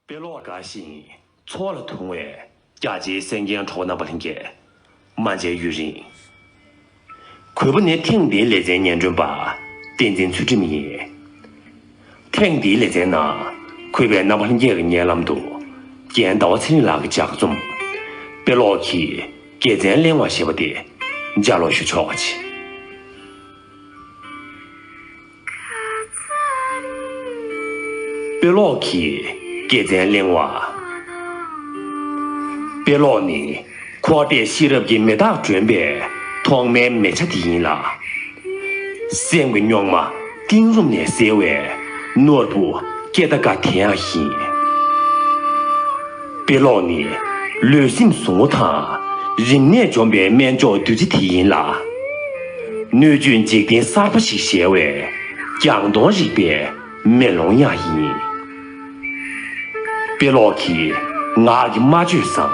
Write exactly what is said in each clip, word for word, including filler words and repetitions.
དཔེ་ཀློག་དགའ་ཞིང་ཚོར་བ་ལ་དུང་བའི་རྒྱ་ཆེའི་གསན་མཁན་གྲོགས་པོ་རྣམ་པ་ལྷན་རྒྱས། མ་མཇལ་ཡུན་རིང་། གུས་པ་ནི་ཐེངས་འདིའི་ལེ་ཚན་སྙན་སྒྲོན་པ་བསྟན་འཛིན་ཚུལ་ཁྲིམས་ཡིན། ཐེངས་འདིའི་ལེ་ཚན་ནང་གུས་པའི་རྣམ་པ་ལྷན་རྒྱས་ཀྱི་སྙན་ལམ་དུ་རྒན་ཟླ་བ་ཚེ་རིང་ལགས་ཀྱི་ལྗགས་རྩོམ། དཔེ་ཀློག་གི་དགེ་མཚན་གླེང་བ་ཞེས་པ་དེ་ལྗགས་ཀློག་ཞུ་ཆོག་པ་བྱེད། དཔེ་ཀློག་གི་དགེ་མཚན་གླེང་བ། དཔེ་ཀློག་ནི་འཁོར་འདས་ཤེས་རབ་ཀྱི་མེ་སྟག་སྒྲོན་པའི་ཐོག་མའི་མེ་ཆ་དེ་ཡིན་ལ། སེམས་ཀྱི་རྙོག་མ་གཏིང་རུམ་ནས་སེལ་བའི་ནོར་བུ་སྐྱེ་རྟ་དཀར་དེ་ཡང་ཡིན། དཔེ་ཀློག་ནི་ལུས་སེམས་ཟུག་རྔུ་དང་རིམས་ནད་འཇོམས་པའི་སྨན་མཆོག་བདུད་རྩི་དེ་ཡིན་ལ། སྣོད་བཅུད་འཇིག་རྟེན་གསར་པ་ཞིག་གཞལ་བའི་རྒྱང་མཐོང་རིག་པའི་མེ་ལོང་ཡང་ཡིན། དཔེ་ཀློག་གིས་ངག་གི་སྨྲ་བརྗོད་བཟང་།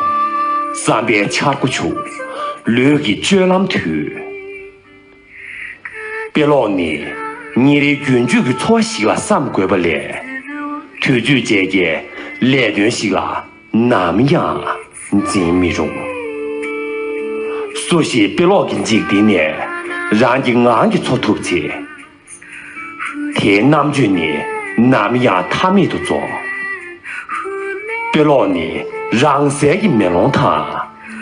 བསམ་པའི་འཆར་སྒོ་ཕྱུག། ལུས་ཀྱི་སྤྱོད་ལམ་དུལ། དཔེ་ཀློག་ནི་ཉིན་རེའི་རྒྱུན་སྤྱོད་ཀྱི་འཚོ་བ་ཞིག་ལ་བསམ་དགོས་པ་ལས། དུས་ཚོད་བཅས་ཀྱི་ལས་དོན་ཞིག་ལ་ནམ་ཡང་འཛིན་མི་རུང་། སུ་ཞིག་དཔེ་ཀློག་གི་འཇིག་རྟེན་ནས་རང་གི་ངང་གིས་འཚོ་ཐུབ་ཚེ། དེའི་རྣམ་དཔྱོད་ནི་ནམ་ཡང་མཐའ་མེད་དུ་རྫོགས། དཔེ་ཀློག་ནི་རང་གསལ་གྱི་མེ་ལོང་དང་།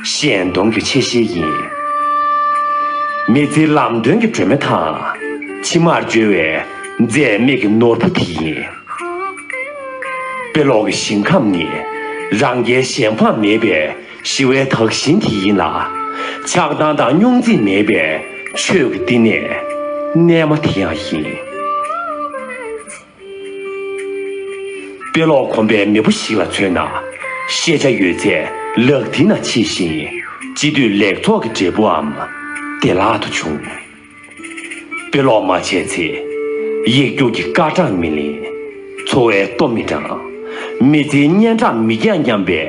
གཞན་སྟོང་གི་ཆེ་ཤེལ་ཡིན། མི་ཚེའི་ལམ་སྟོན་གྱི་སྒྲོན་མེ་དང་། ཕྱི་མར་འབྱོལ་བའི་འཛད་མེད་ཀྱི་ནོར་བུ་དེ་ཡིན། དཔེ་ཀློག་གི་ཞིང་ཁམས་ནི་རང་རྒྱལ་གཞན་ཕམ་མེད་པའི་ཞི་བའི་དག་ཞིང་དེ་ཡིན་ལ། ཆགས་སྡང་དང་རྙོག་འཛིང་མེད་པའི་ཆོས་ཀྱི་བསྟི་གནས་གནས་མ་དེ་ཡང་ཡིན། དཔེ་ཀློག་གོམས་པའི་མེས་པོ་ཞིག་ལ་མཚོན་ན། ཤེས་བྱ་ཡོད་ཚད་ལག་མཐིལ་ན་མཆིས་ཤིང་། སྤྱི་འཐུས་ལེགས་ཚོགས་ཀྱི་འབྲས་བུའམ་བདེ་བླག་ཏུ་འབྱུང་། དཔེ་ཀློག་མ་བྱས་ཚེ། ཡིག་རྒྱུགས་ཀྱི་སྐར་གྲངས་མི་ལེན། འཚོ་བའི་ལྟོ་མི་འགྲང་། མི་ཚེའི་སྙན་གྲགས་མི་འགྱངས་སྙམ་པའི་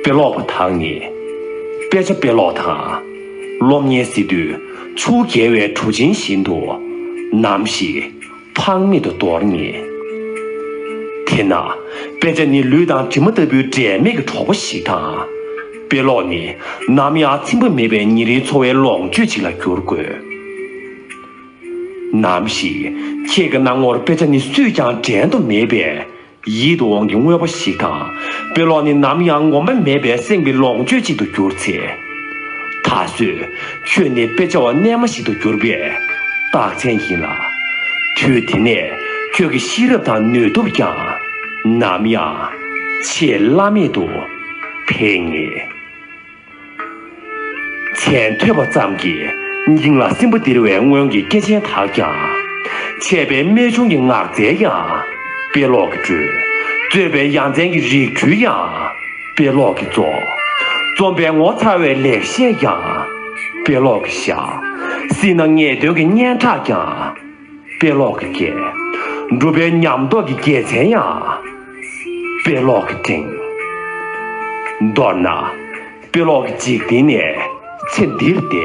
དཔེ་ཀློག་པ་དག་ནི། དཔེ་ཆ་དཔེ་ཀློག་དང་སློབ་གཉེར་སི་ཏུས་ཆུ་བརྒལ་བའི་གྲུ་ཆེན་བཞིན་དུ་ནམ་ཞིག་ཕངས་མེད་དུ་འདོར་ངེས། དེས་ན་དཔེ་ཆ་ནི་ལུས་དང་གྲིབ་མ་ལྟ་བུའི་འབྲལ་མེད་ཀྱི་གྲོགས་པོ་ཞིག་དང་། དཔེ་ཀློག་ནི་ནམ་ཡང་ཚིམ་པ་མེད་པའི་ཉིན་རེའི་འཚོ་བའི་ལོངས་སྤྱོད་ཅིག་ལ་འགྱུར་དགོས། ནམ་ཞིག་ཁྱེད་ཀྱི་སྣང་ངོར་དཔེ་ཆ་ནི་སུས་ཀྱང་འགྲན་དུ་མེད་པའི་ཡིད་དུ་འོང་གི་དངོས་པོ་ཞིག་དང་། དཔེ་ཀློག་ནི་ནམ་ཡང་ངོམས་པ་མེད་པའི་སེམས་ཀྱི་ལོངས་སྤྱོད་ཅིག་ཏུ་གྱུར་ཚེ། ད་གཟོད་ཁྱོད་ནི་དཔེ་ཆ་བ་རྣལ་མ་ཞིག་ཏུ་གྱུར་པའི་རྟགས་མཚན་ཡིན་ལ། དུས་དེ་ནས་ཁྱོད་ཀྱི་ཤེས་རབ་དང་ནུས་སྟོབས་ཀྱང་ནམ་ཡང་ཆེས་བླ་མེད་དུ་འཕེལ་ངེས། མཚན་ཐོས་པ་ཙམ་གྱིས་སྙིང་ལ་སིམ་པ་སྟེར་བའི་སྔོན་གྱི་སྐྱེས་ཆེན་དག་ཀྱང་། ཆད་པའི་རྨད་བྱུང་གི་ངག་རྩལ་ཡང་དཔེ་ཀློག་གིས་བགྲོད། རྩོད་པའི་ཡ་མཚན་གྱི་རིགས་འཕྲུལ་ཡང་དཔེ་ཀློག་གིས་རྫོགས། རྩོམ་པའི་ངོ་མཚར་བའི་ལེགས་བཤད་ཀྱང་དཔེ་ཀློག་གིས་བཞག། སྲིད་ན་ངེས་དོན་གྱི་སྙན་གྲགས་ཀྱང་དཔེ་ཀློག་གིས་རྒྱས། འགྲུབ་པའི་ཉམས་རྟོགས་ཀྱི་དགེ་མཚན་ཡང་དཔེ་ཀློག་གིས་བསྒྲེང་། མདོར་ན། དཔེ་ཀློག་གི་འཇིག་རྟེན་ནས་ཚེ་འདིར་བདེ།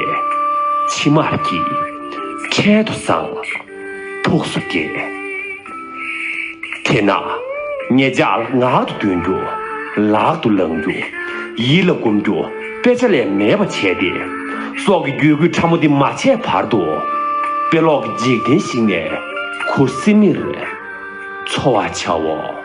ཕྱི་མར་སྐྱིད། འཕྲལ་དུ་བཟང་། ཕུགས་སུ་དགེ། དེས་ན། ངེད་ཅག་ངག་ཏུ་འདོན་རྒྱུ། ལག་ཏུ་བླང་རྒྱུ། ཡིད་ལ་སྒོམ་རྒྱུ་དཔེ་ཆ་ལས་མེད་པ་བྱས་ཏེ། སྲོག་གི་རྒྱུད་སྐུད་ཕྲ་མོ་འདི་མ་ཆད་བར་དུ། དཔེ་ཀློག་གི་འཇིག་རྟེན་ཞིག་ནས་ཁུ་སིམ་མེར་འཚོ་བར་བྱའོ།